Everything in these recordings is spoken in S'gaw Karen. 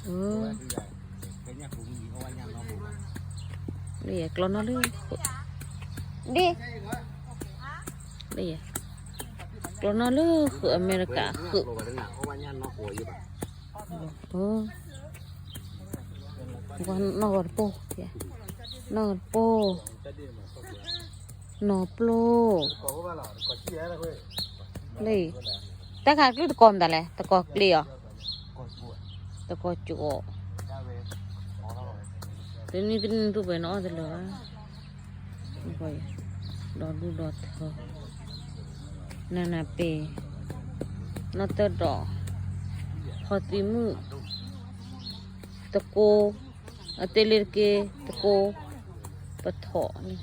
လၢယဲ ကျီနီၢ်လၢ ဒ် လၢယဲ ကျီနီၢ်လၢဃုာ်အမဲရကၤဃုာ်, နီၢ်ဂီၤတပိၢ်, နီၢ်ဂီၤတပိၢ်, နီၢ်ပျိၢ် လၢ တၢ်ခါကျုၢ်တကိးမတၤလဲၣ်, တကိးကျ့အီၤ, တကိးကၠိအီၤ, တနံၣ်တနံၣ်တူၢ်ပှဲၤနီၣ်အီၣ်တလၢာ်ဘၣ်, ဒီဒူၣ်ဒီထၢ, နနပ့ၤ, နီၢ်တၢၢ်ဒီး, ဖီသံမုၣ်, တကိး, အတ့လ့တက့, တကိး, ပထီၣ်န့ၣ်,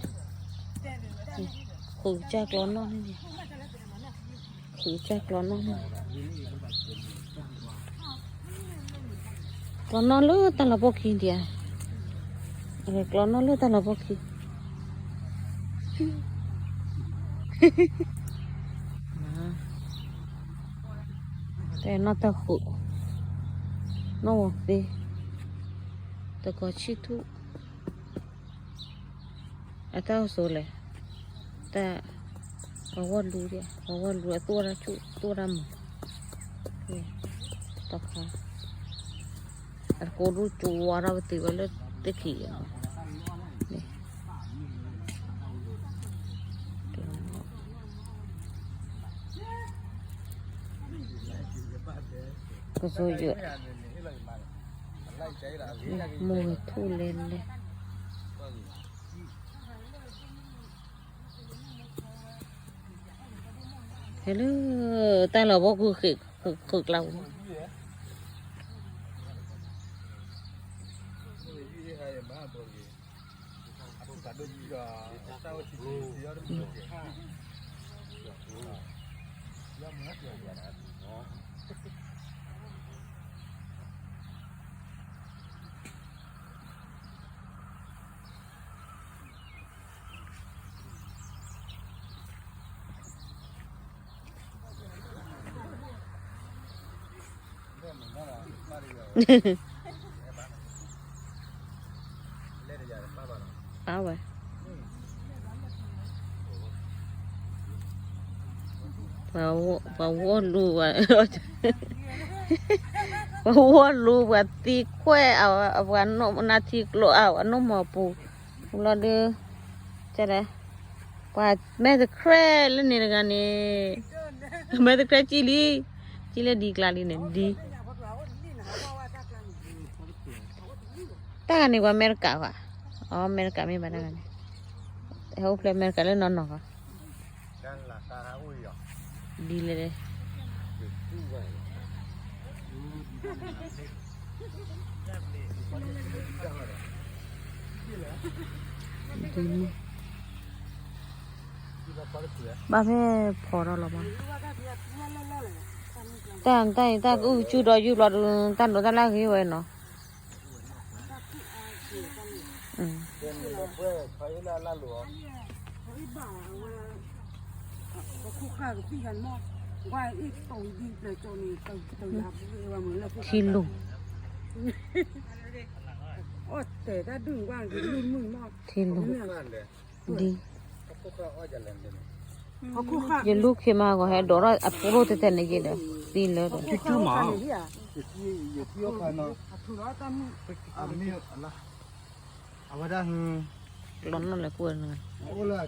ဃုာ်ကစၢ်ကျီနီၢ်န့ၣ်န့ၣ်, ဃုာ်ကစၢ်ကျီနီၢ်န့ၣ်, ကျီနီၢ်လၢတၢ်လီၤပှီၢ်ခံဒံးဧါ, ကျီနီၢ်လၢတၢ်လီၤပှီၢ်ခံ တဲနီၢ်တၢ်ဃုာ်, နီၢ်ဝီၤသ့, တကိးဆံၣ်ထူၣ်, အတၢ်အိၣ်ဆိးလဲၣ်, တၢ်, ပှၤဂီၢ်လူ, ပှၤဂီၢ်လူအသူၣ်ဝဲဒၣ်ဆူၣ် သူၣ်ဝဲဒၣ်မုာ်, တခါ, အတကိးဒူၣ်ကၠိဝါထီၣ်ပသံဝဲလၢတခံး, ကစိယိၤ, မိၢ်ဝဲထူၣ်လဲၣ်လဲၣ်, ဟဲလၢ တၢ်လီၤဘီၣ်ကူဃ့ၢ်ကျါပူၤ, အဝဲ, ပှၤဝီၢ်လူၤ, ပှၤဝီၢ်လူၤ ပှၤသံကွဲး, ပှၤနၢ်ထံကျိအဝဲ အနီၢ်မီၤပူၤ, လီၤဒုး, ကဲလဲၣ်, ပှၤမဲာ်တခရဲလၢန့ၣ်တဂၤန့ၣ်, မဲာ်တခရဲကံလံ, ကံလၢဒ်ကျါလံန့ၣ်, ဒ် တၢ်ဂၤန့ၣ်ပှၤအမဲရကၤဘၣ်, အမဲရကၤမ့ၢ်ဘၣ်တၢ်ဂၤန့ၣ်, ဟဲအိၣ်ဖျဲၣ်အမဲရကၤလၢနီၢ်နီၢ်ဘၣ်, ဒ်လဲၣ်, ဘၣ်ဖဲဖီထီၣ်လီၤမး, တၢ်တၢ်အံၤ တၢ်ကအုၣ်ကဆူၣ်ဒီးယုၢ်ဘျီဒုး တၢ်ဒိးတၢ်လၢအဂ့ၤဝဲနီၤ, ထံလူၤ, ထံလူၤ, ဒ် ယလူၢ်ခ့မးဂီၤ ဟဲဒိးထီၣ်အပူၤလိၣ်တဲတဲန့ၣ်ယဲဒီး သံလၢဒီး အဝဲဒၣ် လီၤနီၢ်လဲၤပှဲၤန့ၣ် အိၣ်လၢအကံ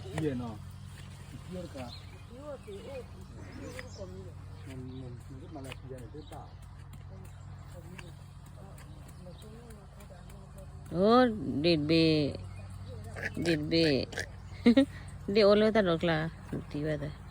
နီၤ အိၣ် ဒ့ၣ်တဘ့ၣ် ဒ့ၣ်တဘ့ၣ် ဒ့ၣ်အိၣ်လၢတၢ်ဒိးကျါ တံၤဝဲသၢ